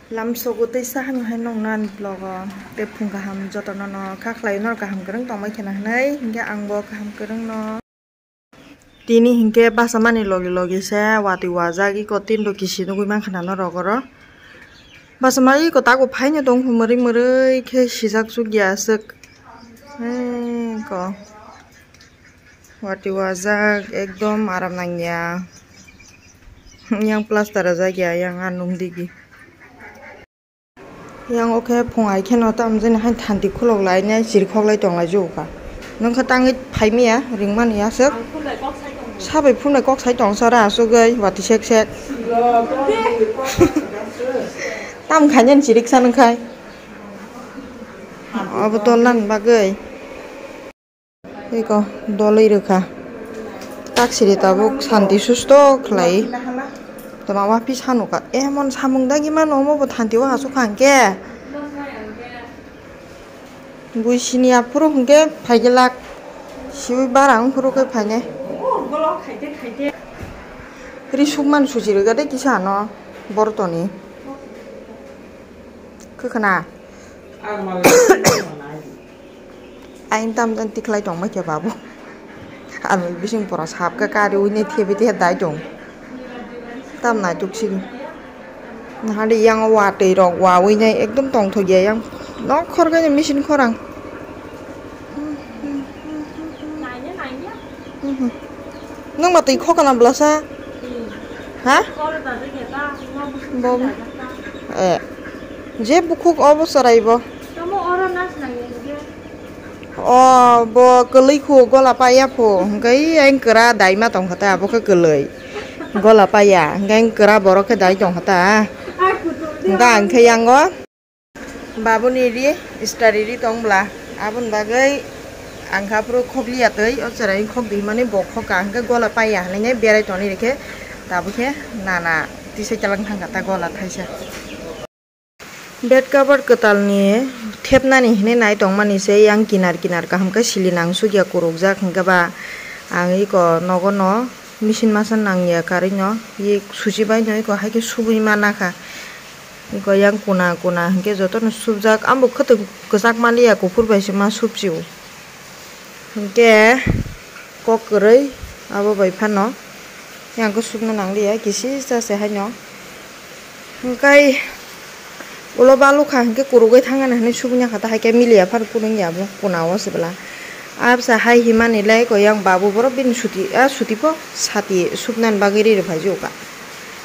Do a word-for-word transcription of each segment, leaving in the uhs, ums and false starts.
Lamsogo tei sahani hai nong nan vlog o. Tei phung kaham jotono no kha khlai no kaham kwrwng tongbai khena hinwi hinkhe ang bo kaham kwrwng no. Tini hinkhe basa mani logi logi se watwi wajak iko tin do kisi nugui mankha na norok oro. Basa ma iko tago phaino tong mwrwi mwrwi khe sijak suk ya aswk. Eko watwi wajak ekdom aram nangya. Yang plaster rwjak ya yang anung digi. Yang o khe phung ai kheno tamo jani hai thanti khulok lai nai chirikhok lai tong lai jukha. Nung khe tangwi phai maya ring mani aswk. Sabai phunai kok sai tong sara aswk oi watwi sek sek. Tam khainani chirik sa nung khai. Obo tol nani bagwi. Eko doloi rwkha. Taksiri tabuk santi susto khlai. Tama wapi sanuka. Emon samung dagi mano omo bo thanti o asuk hangke. Bui sini aphuru hwnkhe phaigelak. Siwi bara wngphuru khe phainai. Ri sukmani suchi rwgade kisa ano bortoni. Kwkhwna. Ain tam tam tikhlai tongma khe babu. Ano bising pora sap khe kari ui ne thebe te dai tong. Tam nai tuk sigi. Nahadi yang watwi rok wa ui nai ekdom tongthok ya yang. Nok khor khe machine khorang. Nung ma twi khokana blasa? Ha? Bo, eh, je bukhuk obo chwraibo. O, bo kwlwi khu gola paya phu, hwnkhe ei ang kwra daima tongkha ta, abo khe kwlwi. Gola paya, hwnkhe ang kwra borok khe dai tongkha ta. Hwnkhe ang khe yango. Babuni ri, stari ri tong bla. Aboni bagwi ang kha phuru khokliya twi, o chwrai khok di mani bo khok ka, hwnkhe gola paya hinwi berai tongni rikhe, tabukhe nana tisai talang thangkha ta gola thaisa. Bed cover kwtalni thepnani hinwi nai tongmani se yang kinar kinar kaham khe sili nang sukya kurukjak hwnkhe ba ang iko nogo no machine masa nangya karwi no ye suchi bai no iko hai khe subui mana kha. Iko yang kuna kuna hwnkhe jotono subjak, ambo khwtwng kwchak maliya, kuphur bai se ma subsio. Hwnkhe kok kwrwi abo bai phano yang khe subna nangliya, kisisa se haino. Hwnkhe ulo balukha hwnkhe kurugwi thangani hinwi subui nakha ta, hai khe miliya phano kunui ya bo kuna o se bwla. Absa hai himani le iko yang babu borok bini suti, a suti pho sati subnani bagwi ri rw phai jokha.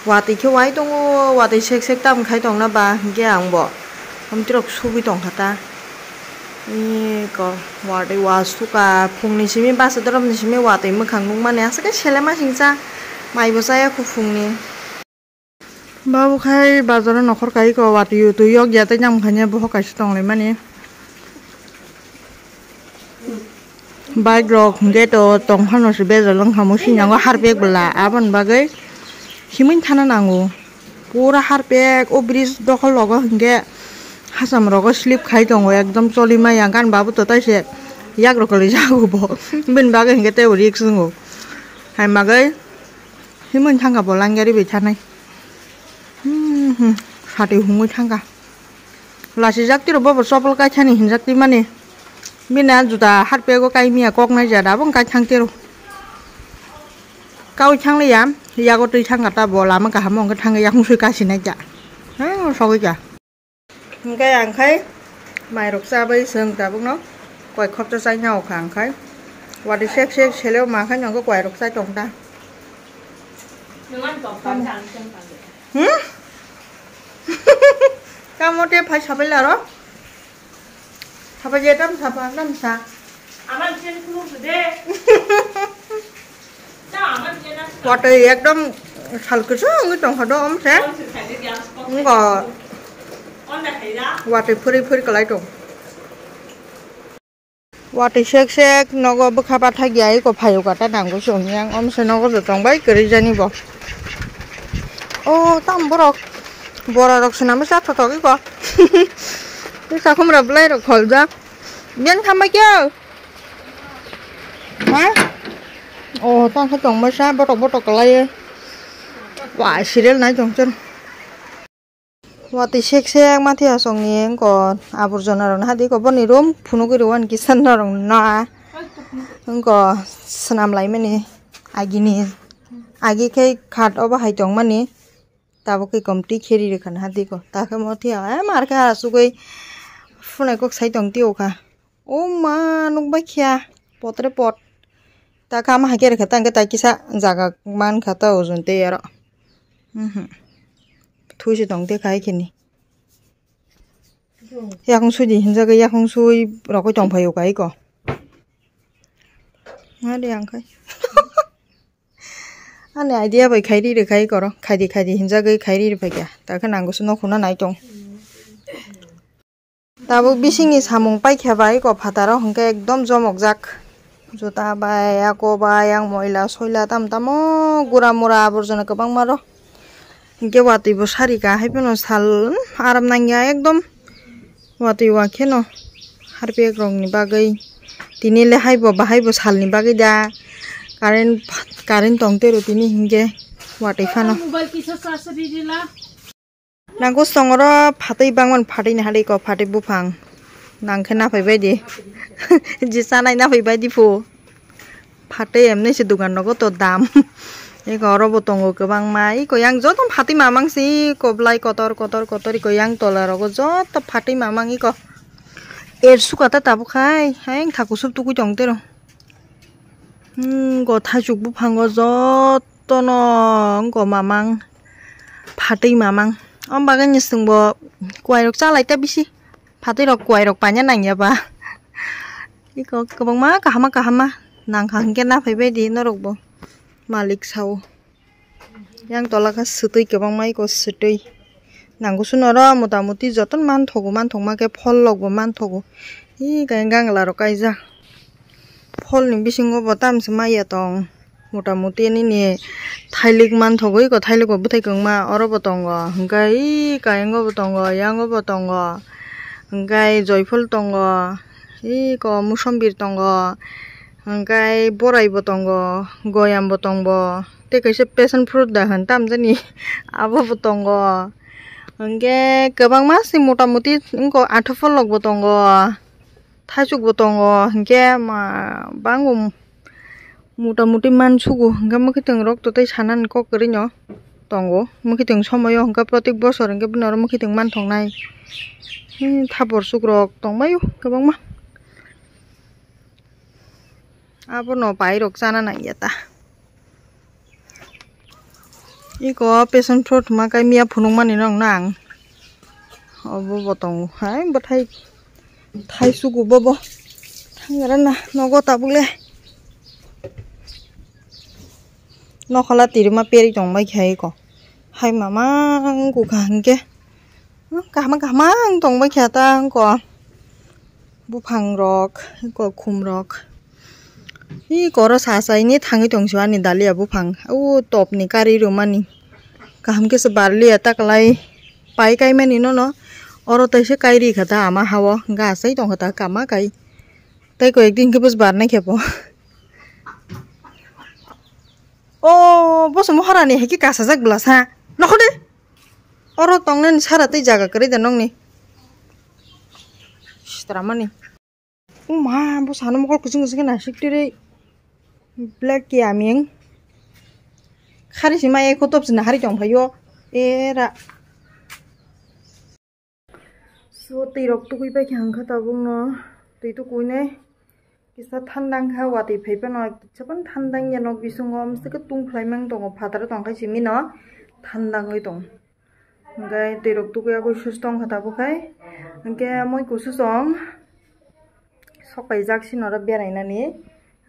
Watwi khe wai tongo, watwi sek sek tam khai tongna ba hinkhe ang bo omtirok subui tongkha ta. Eko watwi wa suka phungni simi basa doromni simi watwi mwkhang nukmani aswk khe selema singcha mai bo chaya kuphungni. Babu khai bazaro nokhor kai ko watwi utwi yok ya tei nang khaina bohok kaisa tonglaimani. Bike rok hwnkhe to tongphano se bejal wngkha, musinyango harpek bwla, aboni bagwi himwi thana nango. Pura harpek o bridge dokhol rogo hwnkhe hacham rogo slip khai tongo, ekdom choli maya, gan babu to taise yak rok kwlwi jago bo, bini bagwi hwnkhe teibo risk wngo, hai bagwi himwi thangkha bo langya ribai thanai. Hmm, hmm, sati hungwi thangkha. Lasijak tiro bobo chopol kaithani hinjak twi mani. Bini a juda harpego kai miya kok nai ja da bo kai thang tiro. Kaui thang liya, yago twi thang kata bo lama kaham wngkhe thangwi yakung sui kasi nai ja. He sogwi ja. Hingke ang khai mai rok chabai chwng tabuk no koi khopsa chai nao kha ang khai. Wadi sek sek seleo ma khai nangkhe koi rok chai tong ta. Hmm? Kamo te phai sabai laro. Sabai je tam sapa tam sa. Aman chen khuluk de. Watwi ekdom sal kwchwng wngwi tongkha do, omo se. Wngkha watwi phuri phuri kwlai tong. Watwi sek sek nogo bwkha bathak ya eko phaio kata nango se hwnwi ang omo se nogo tongbai kwrwi jani bo. O tam borok bora rok swnamwi chathotok eko. Tei sakhumra bwlai rok kholjak. Biyang thambai khe. Ha? O tang khe tongbai sa botok botok kwlai. Wa serial nai tong chwng. Watwi sek sek ma thia songni wngko aborjona rok hadi ko boni room phunugwi rw ani kisa norok na wngko swnam laimani agini agi khe khat obo hai tongmani tabuk khe komtwi kheri rwkha na hadi ko takhe mo thia eh mar khe asugwi phunai kok sai tong tio kha. O ma, nukbai khiya, potre pot. Ta kama hai khe rwkha ta, hwnkhe tai kisa jaga mankha ta, o jun tei aro. Mhm. Thuisi tong te khai khini. Yakung sui di hinjagwi, yakung sui rokoi tong phaio kai ko. Ngari ang khai. Ani idea bai khairi rwkhai koro, khaidi khaidi hinjagwi khairi rwphaikha. Ta khe nango se nokhuna nai tong. Tabuk bisingni samung paikha bai ko phataro hwnkhe ekdom jomokjak. Juta bai, ako bai, yang moila soila tam tamo gura mura aborjona kwbangma rw. Hwnkhe watwi bo sarika, hai phano sal aram nangya ekdom watwi wa kheno harpiyak rokni bagwi. Tini le haibo bahai bo salni bagwi da current, current tong tero tini hwnkhe watwi phano. Nangkuk songoro phatwi bangmani phatwi ni hali ko phatwi buphang nangkhe naphai bai di je chanai naphai bai di phu phatwi emni se dukan nogo to dam eko oro bo tongo kwbangma eko yang joto phatwi mamang se eko belai kotor kotor kotor eko yang tola rogo joto phatwi mamang eko er suka ta tabuk hai hai thaku sup tugui tong tero. Hmm, go thaichuk buphango jotono go mamang, phatwi mamang. Om bagwi ni chwngbo kuairok chalai ta bisi. Phatwi rok kuairok paina nangya ba. Iko kwbangma kahama kahama nangkha hwnkhe naphai bai di norokbo. Malik sao. Yang tola khe swtwi kwbangma iko swtwi. Nangkuksono oro mota moti jotono manthogo, manthokma khe phol rokbo manthogo. Ee, khe gangla rok kaijak. Pholni bisingo bo tamse maya tong. Mota moti nini thailik manthogo, iko thailik bo bwthai kwbangma oro bo tongo. Hwnkhe ee, kayengo bo tongo, yango bo tongo. Hwnkhe joiphol tongo. Iko musombir tongo. Hwnkhe borai bo tongo, goyam bo tongo. Tei kaisa passion fruit da hwn tamjani abo bo tongo. Hwnkhe kwbangma se mota moti wngkha atha pholok bo tongo, thaichuk bo tongo, hwnkhe ma bango mota moti mansugo, hwnkhe mwkhwtwng rok to tei sanani kok kwrwino tongo, mwkhwtwng somoio hwnkhe protek bosor hwnkhe bini oro mwkhwtwng manthoknai. Hmm, thapor sukrok tongbaio kwbangma. Abono pairok chana nangya ta. Iko passion fruit ma kai miya phunukmani nong nang. Obo bo tongo hai bwthai thai sugu bobo. Thangra na nogo tabuk le. Nokhola tirima peri tongbai kha iko. Hai mamang kukha hwnkhe. Hmm, kahma kahma ang tongbai kha ta angko. Buphang rok, angko khum rok. Ih, koro sa sa ini thangwi tong sio ani dalia buphang. O top ni kari rwmani. Kaham khe se barliya ta kwlai. Pai kai mani no no. Oro tai se kai ri kha ta ama hao. Ga sai tong kha ta kama kai. Tai ko ek din khe bus bar nai khe po. O, boso mohorani hai khe kasajak bwla sa. Nokhode. Oro tongnani sara tei jaga kwrwi da nongni. Sitramani. O ma, bo sano mokol kuchung kuchung khe naisik tiri. Black kiyaming. Khari sima eko top sina hari tong phaio. Era. So, twi rok tugui pai khe hangkha tabuk no. Twi tugui nai. Kisa thanda wngkha, watwi phai phano kisa phano thanda wngya nok bisingo, mswkhe tungphlai mang tongo, phataro tongkha simi no thanda wngwi tongo. Hwnkhe twi rok tugwi agwi sus tongkha tabuk khai. Hwnkhe moi kusu song sok paijak sini oro berainani.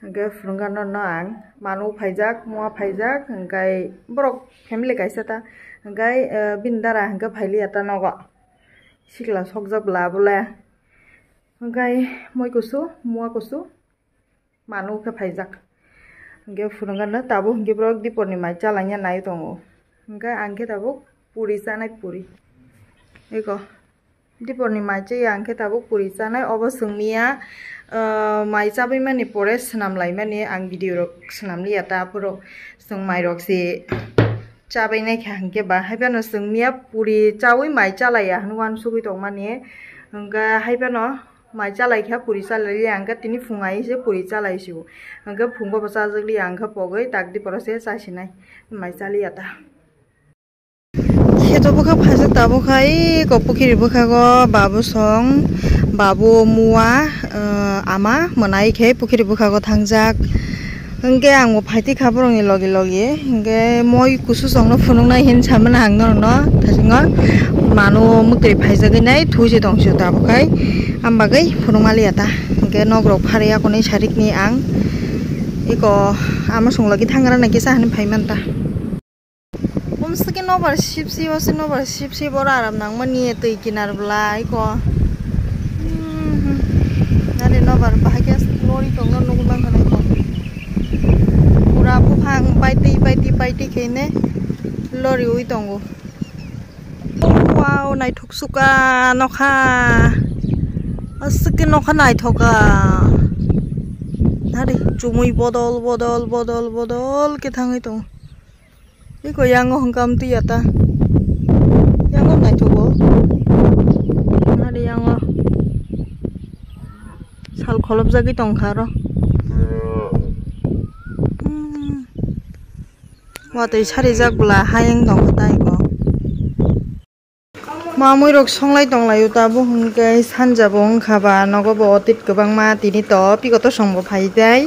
Hwnkhe phwrwngkha norno ang manu phaijak, mua phaijak, hwnkhe borok family kaisa ta. Hwnkhe, eh, bini dara hwnkhe phailiya ta nogo. Sikla sokjak bwla bole. Hwnkhe moi kusu, mua kusu, manu khe phaijak. Hwnkhe phwrwngkha no tabuk hwnkhe borok diporni mai chalangya nai tongo. Hwnkhe ang khe tabuk puri chanai puri. Eko, diporni mai chaya ang khe tabuk puri chanai, obo swngmiya, ah, mai chabwi mani pore swnam lai mani ang video rok swnam liya ta, aphuru chwng mai rok se Chabai nai kha hwnkhe ba, hai phano chwng miya puri chaui mai chalaiya hwnwi uansugui tongmani. Hwnkhe hai phano mai chalaikha, puri chalailiya, hwnkhe tini phung ai se puri chalai sio. Hwnkhe phungo bo chajakliya, hwnkhe pogwi takdi poro se chasinai, mai chaliya ta. Kheto bwkha phaijak tabukha, eko pukhiri bwkhago babu song, babu mua, ah, ama mwnai khe pukhiri bwkhago thangjak. Hwnkhe ang bo phaitwi kha borokni logi logi, hwnkhe moi kusu songno phunuknai hin samani ang norokno thasingo mano mwtwi phaijagwi nai thwi se tong sio tabuk khai, am bagwi phunukma liya ta. Hwnkhe nok rok phariya konwi sarikni ang eko ama song logi thangra nai kisa hinwi phai man ta. Umswkhe nobar sipsi, o se nobar sipsi, boro aram nangmani twi kinar bwlai ko. Hmm, nani nobar bahai khe lori tongno nugwi mankha nai ko. Pura buphang paitwi, paitwi, paitwi khaine lori ui tongo. Wow, naithok suka nokha. Aswk khe nokha naithoka. Nari chumui bodol, bodol, bodol, bodol khe thangwi tongo. Eko yango hwnkhe amtwi ya ta. Yango naithogo. Nari yango sal kholopjagwi tongkha aro. Hmm. Watwi sarijak bwla hayung tongkha ta eko. Mamui rok songlai tonglaio tabuk hwnkhe sanja bo wngkha ba nogo bo otit kwbangma tini to pikoto song bo phaijai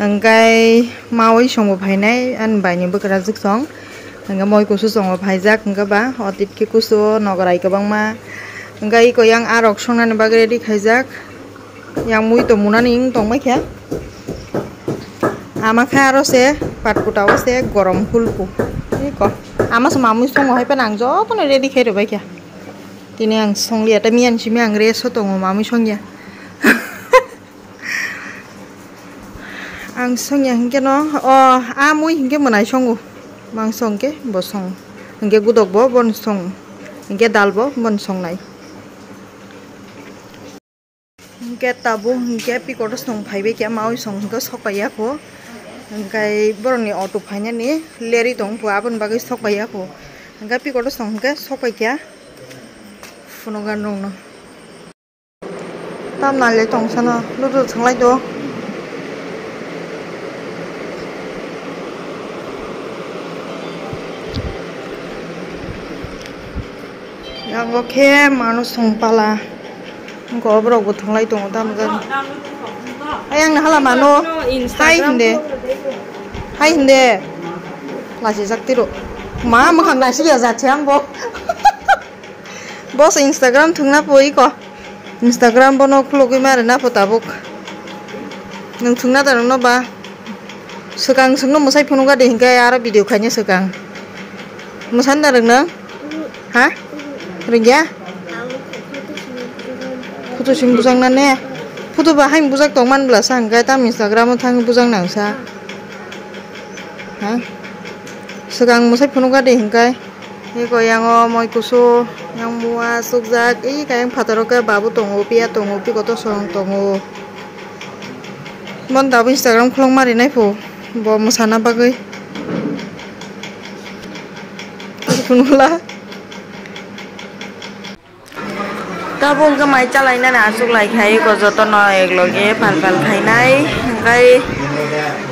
hwnkhe maui song bo phainai ani bai ni bwkrajwk song hwnkhe moi kusu song bo phaijak hwnkhe ba otit khe kusu nogorai kwbangma hwnkhe eko yang a rok songnani bagwi ready khaijak. Yang mui to munani wng tongmai khe. Ama khe aro se patkuta o se gorom hulpu. Eko. Ama se mamui songo hai phano ang jotono ready khai rwbai khe. Tini ang songliya ta miyan simi ang rest o tongo mamui songya. Ang songya hinkhe no o a mui hinkhe mwnai songo. Mangso hinkhe bo song. Hinkhe gudok bo bon song. Hinkhe dal bo bon songnai. Hinkhe tabuk hinkhe pikoto song phaibai khe maui song hinkhe sok pai ya kho. Hinkhe borokni auto phainani leri tong kho aboni bagwi sok pai ya kho. Hinkhe pikoto song hinkhe sok pai khe phunugan rokno. Tam nai le tong sano ludu thanglai do. Yango khe mano song pala. Wngkha o borok bo thwnglai tongo tamo jani. Ayang ni hala mano. Hai hinde. Hai hinde. Lachijak tiro. Ma mwkhang naisiliya jat se ang bo. Bo se Instagram thwngna pui ko. Instagram bono khulugwi ma rwna pho tabuk. Nwng thwngna da rwno ba. Swkang swkno mwsai phunukha de hinkhe aro video khaina swkang. Mwsani da rwng nwng? Ha? Rwngya? Photo simi bujak na ne? Photo ba haino bujak tong man bwla sa hinkhe tamo Instagram o thangwi bujak nang sa. Ha? Swkang mwsai phunukha de hinkhe. Eko yango moi kusu yang mua sukjak, ei kayang phataro khe babu tongo, piya tongo, pikoto song tongo. Mon tabuk Instagram khulok mari nai pho, bo mwsana bagwi. Phunukla. Tabuk hwnkhe mai chalainani achuk lai khai eko jotono ekloge pal pal khainai, hwnkhe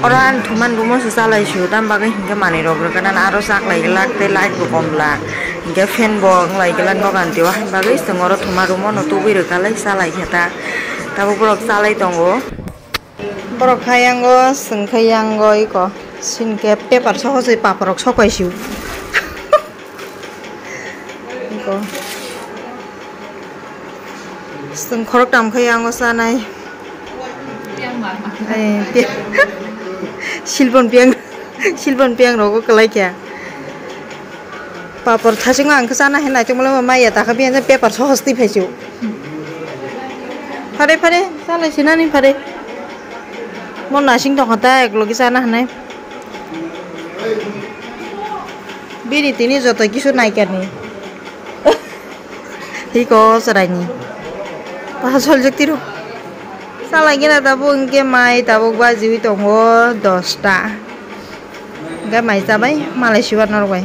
oro ani thuman room-o se chalai sio, tamo bagwi hwnkhe manwi rok rwkhe nang aro chaklai glak tei light bo kom glak, hwnkhe fan bo wnglai glak nogo ani twi o, haini bagwi chwng oro thuma room-o no tubui rwkha lai chalai khe ta, tabuk borok chalai tongo. Borok kha yango, chwng khe yango eko. Sini khe paper sohosoi paporok sopai sio. Eko. Chwng khoroktham khe yango chanai. Eh, pi-, silpon piyang, silpon piyang rogo kwlai khe. Papor thasingo ang khe chana hai naitokmani maya takha biyang paper sohos twi phaisio. Phare phare chalai sinani phare. Mo nasing tongkha ta eklogi chana hinwi. Bini tini joto kisu naikarni. Hiko chwraini. Paha soljak tiro. Chalai gina tabuk hwnkhe mai tabuk bajiwi tongo dosta. Hwnkhe mai chabai malai sibar norok bai.